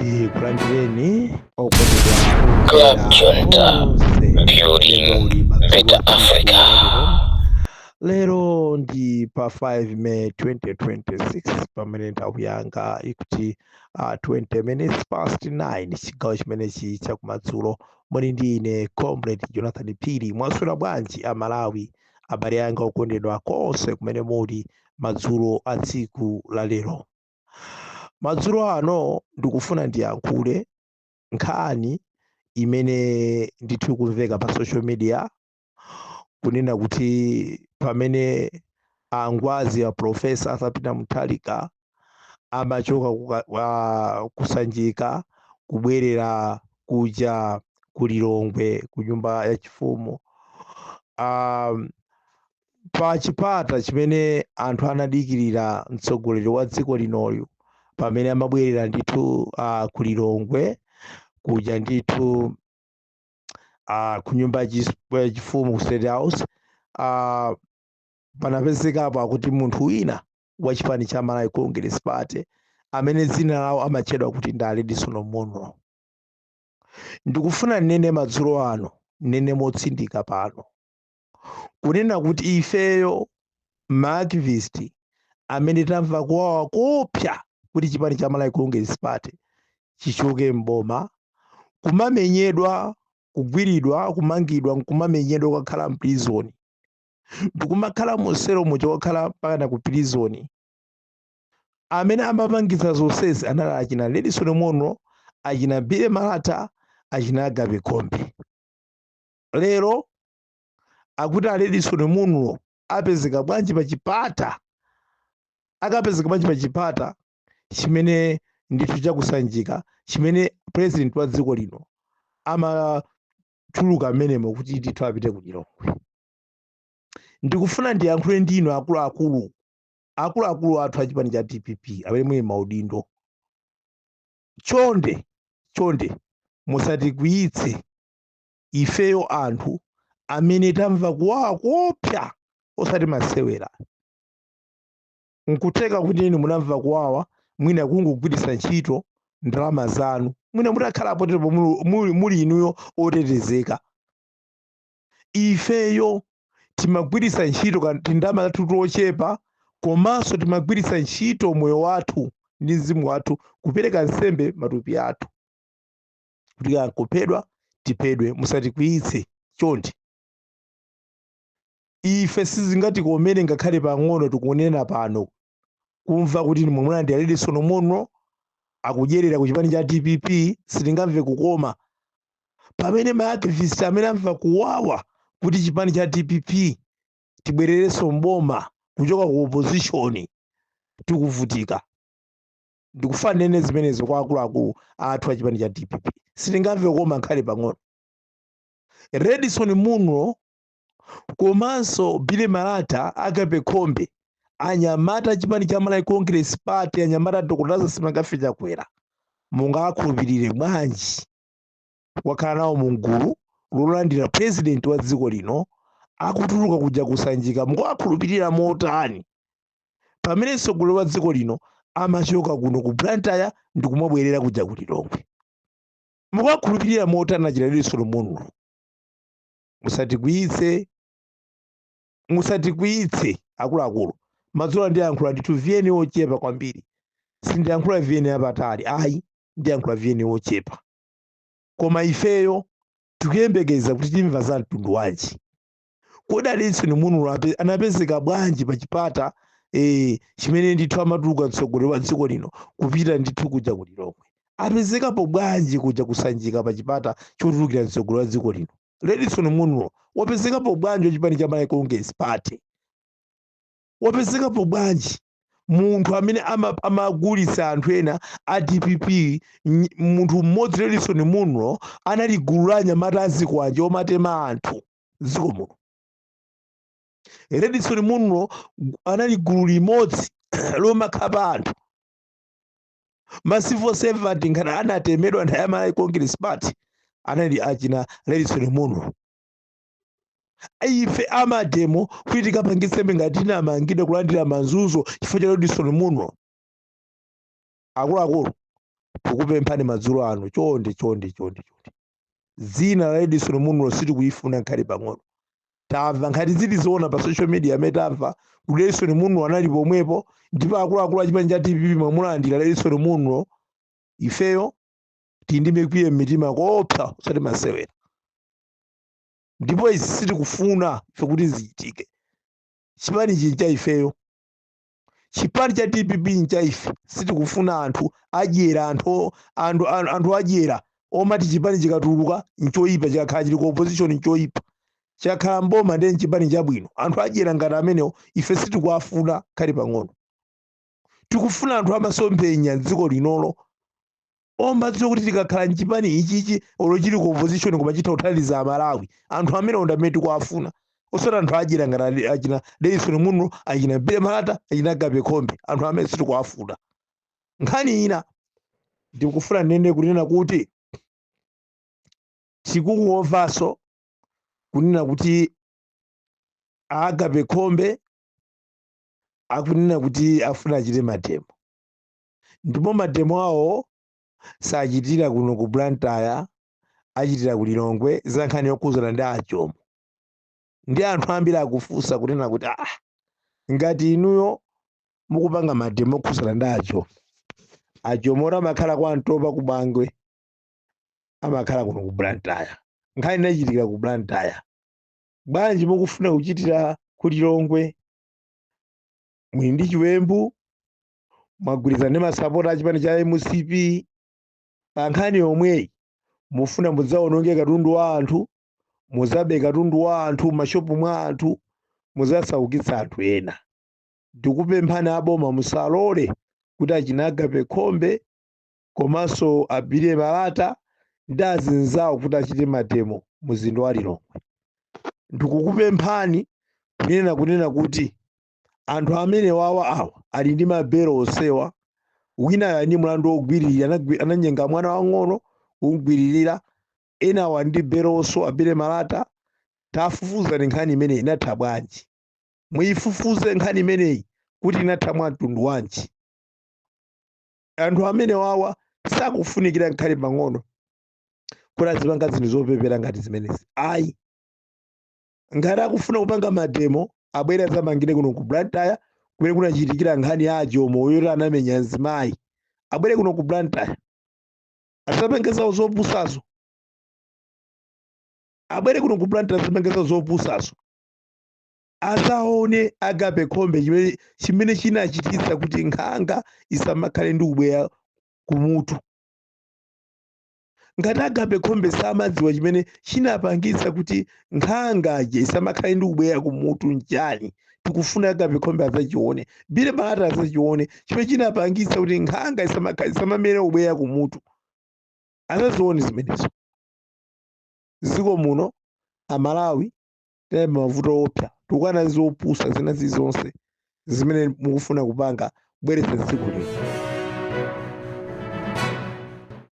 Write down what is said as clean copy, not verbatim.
Ndikulandireni okondedwa Club omvera Junta, onse building muli madzulo better a tsiku Africa. lalero. Lero ndi pa 5 May 2026, pamene nthawi yanga ikuti 20 minutes past 9, chigawo chimenechi chakumadzulo. Muli ndi ine, Comrade Jonathan Phiri. Mwaswera bwanji Amalawi, abale anga okondedwa, konse kumene muli madzulo a tsiku la lero? Madzulo ano ndikufuna ndiyankhule nkhani imene ndithu ikumveka pa social media, kunena kuti pamene angwazi ya Professor Arthur Peter Mutharika amachoka kusanjika kubwerera kuja ku Lilongwe, ku nyumba ya chifumu, pa chipata chimene anthu anadikirira mtsogoleri wa dziko linoyu pamene amabwerera ndithu ku Lilongwe kuja ndithu ku nyumba ya chifumu, ku State House, panapezekapo akuti munthu wina wa chipani cha Malawi Congress Party amene dzina lawo amatchedwa kuti ndi Redson Munlo. Ndikufuna nnene madzulo ano, nnene motsindika pano, kunena kuti ifeyo maactivist amene tamva kuwawa kopsa kuti chipani cha Malawi Congress Party chichoke mboma, kumamenyedwa, kugwiridwa, kumangidwa, nkumamenyedwa, kukakhala mprison, ndikumakhala musero muja, kukakhala mpakana ku prison, amene amapangitsa zonsezi anali achina Redson Munlo, achina Billy Malata, achina Agape Khombe. Lero akuti a Redson Munlo apezeka bwanji pa chipata? Akapezeka bwanji pa chipata chimene ndithu chakusanjika, chimene president wa dziko lino amatuluka mmenemo kuti ndithu apite ku Lilongwe? Ndikufuna ndiyankhule ndinu akuluakulu, akuluakulu athu achipani cha DPP amene muli maudindo. Chonde, chonde, musatikwiyitse ifeyo anthu amene tamva kuwawa kopsa, osati masewera. Nkutheka kuti inu munamva kuwawa mwina kungogwiritsa ntchito ndalama zanu, mwina mutakhala potepo muli inuyo otetezeka. Ifeyo timagwiritsa ntchito tindalama tathu tochepa, komanso timagwiritsa ntchito moyo wathu ndi mzimu wathu, kupereka nsembe matupi athu kuti kankuphedwa tiphedwe. Musatikwiyitse chonde. Ife sizingatikomere ngakhale pang'ono, tikunena pano, kumva kuti mwamuna ndi Redson Munlo akudyerera ku chipani cha DPP. Sitingamve kukoma pamene maactivist amene amva kuwawa kuti chipani cha DPP tibwererenso mboma kuchoka ku opposition tikuvutika. Ndikufuna nene zimenezo kwa akuluakulu athu a chipani cha DPP. Sitingamve kukoma nkhale pang'ono. Redson Munlo komanso Billy Malata, Agape Khombe, anyamata chipani cha Malawi Congress Party, anyamata Dr Lazarus McCarthy Chakwera, mungakhulupirire bwanji wakhala nawo mungulu lolandira president wa dziko lino akutuluka kuja kusanjika? Mukuwakhulupirira motani pamene mtsogoleri wa dziko lino amachoka kuno ku Blantyre ndikumabwerera kuja ku Lilongwe? Mukuwakhulupirira motani achina Redson Munlo? Musatikwiyitse, musatikwiyitse akuluakulu. Madzulo ndiyankhula ndithu VN ochepa kwambiri. Sindiyankhula VN yapatali, ayi, ndiyankhula VN ochepa. Koma ifeyo tikuyembekeza kuti timva za mtundu wanji. Kodi Redson Munlo anapezeka bwanji pa chipata chimene ndithu amatuluka mtsogoleri wa dziko lino kupita ndithu kuja ku Lilongwe? Apezekapo bwanji kuja kusanjika pa chipata chotulukira mtsogoleri wa dziko lino? Redson Munlo wapezekapo bwanji, wachipani cha Malawi Congress Party? Wapezekapo bwanji munthu amene amagulitsa anthu ena a DPP? Munthu mmodzi, Redson Munlo, anali gulu la anyamata azikwanje omatema anthu dziko muno. Redson Munlo anali gulu limodzi lomakhapa anthu, ma civil servant. Ngati anatemedwa nthawi ya Malawi Congress Party, anali achina Redson Munlo. Ife amademo kuti tikapangitsembe ngati tinamangidwa, kulandira manzuzo chifukwa cha Redson Munlo. Akuluakulu, Tikupemphani madzulo ano, chonde chonde chonde chonde, dzina la Redson Munlo sitikuyifuna nkhale pang'ono. Tamva nkhati zili zoona pa social media amene tamva kuti Redson Munlo anali pomwepo, ndipo akuluakulu a chipani cha DPP mwamulandira Redson Munlo. Ifeyo tili ndi mikwiyo m'mitima koopsa, usati masewera, ndipo izi sitikufuna ife kuti zichitike. Chipani ichi ncha ifeyo, chipani cha DPP ncha ife. Sitikufuna anthu adyera, anthu adyera omati chipani chikatuluka nchoyipa, chikakhala chili ku opposition nchoyipa, chikakhala mboma ndiye nchipani chabwino. Anthu adyera ngati amenewo ife sitikuwafuna khali pang'ono. Tikufuna anthu amasomphenya mdziko linolo, omadziwa kuti tikakhala mchipani ichichi, olo chili ku opposition, koma chitha kuthandiza Amalawi. Anthu amenewo ndi amene tikuwafuna, osati anthu adyera ngati achina Redson Munlo, achina Billy Malata, achina Agape Khombe. Anthu amene sitikuwafuna. Nkhani ina ndikufuna ndinene kunena kuti tikukuomvanso kunena kuti Agape Khombe akunena kuti afuna achite mademo, ndipo mademo awo sachitira kuno ku Blantyre, achitira ku Lilongwe, za nkhani yokhuzana ndi achomo. Ndi anthu ambiri akufunsa kunena kuti, ah, ngati inuyo mukupanga mademo okhuzana ndi achomo, achomo oti amakhala kwa Mtopa ku Bangwe, amakhala kuno ku Blantyre, nkhani inachitikira ku Blantyre, bwanji mukufuna kuchitira ku Lilongwe? Muli ndi chiwembu, mwagwirizana ndi masapota a chipani cha MCP pa nkhani yomweyi, mufuna mudzawononge katundu wa anthu, mudzabe katundu wa anthu mashopu mwa anthu, mudzasaukitsa anthu ena. Ndikupemphani aboma, musalole kuti achina Agape Khombe komanso a Billy Malata ndi azinzawo kuti achite mademo muzinda wa Lilongwe. Ndikukupemphani kunena kuti anthu amene wawa awa ali ndi mabelo onsewa. Wina ali ndi mlandu wogwiririra, ananyenga mwana wang'ono kumgwiririra. Enawa ndi belonso, a Billy Malata. Tafufuzani nkhani imeneyi, inatha bwanji? Muyifufuze nkhani imeneyi kuti inatha mwa mtundu wanji. Anthu amene wawa sakufunikira nkhale pang'ono kuti azipanga zinthu zopepera ngati zimenezi, ayi. Ngati akufuna kupanga mademo, abwere azamangire kuno ku Blantyre kumene kunachitikira nkhani ya ajomo yoti anamenya mzimayi. Abwere kuno ku Blantyre asapange zawo zopusazo. Abwere kuno ku Blantyre asapange zawo zopusazo, azaone Agape Khombe chimene chinachititsa kuti nkhanga isamakhale ndi ubweya kumutu. Ngati Agape Khombe samadziwa chimene chinapangitsa kuti nkhangaje isamakhale ndi ubweya kumutu nchani, tikufuna Agape Khombe azachione, Billy Malata azachione chimene chinapangitsa kuti nkhanga isamamere ubweya kumutu, azazione zimenezo. Dziko muno Amalawi tili mavuto opsa, tikukana zopusa zina zizonse zimene mukufuna kupanga kubweretsa dziko lino.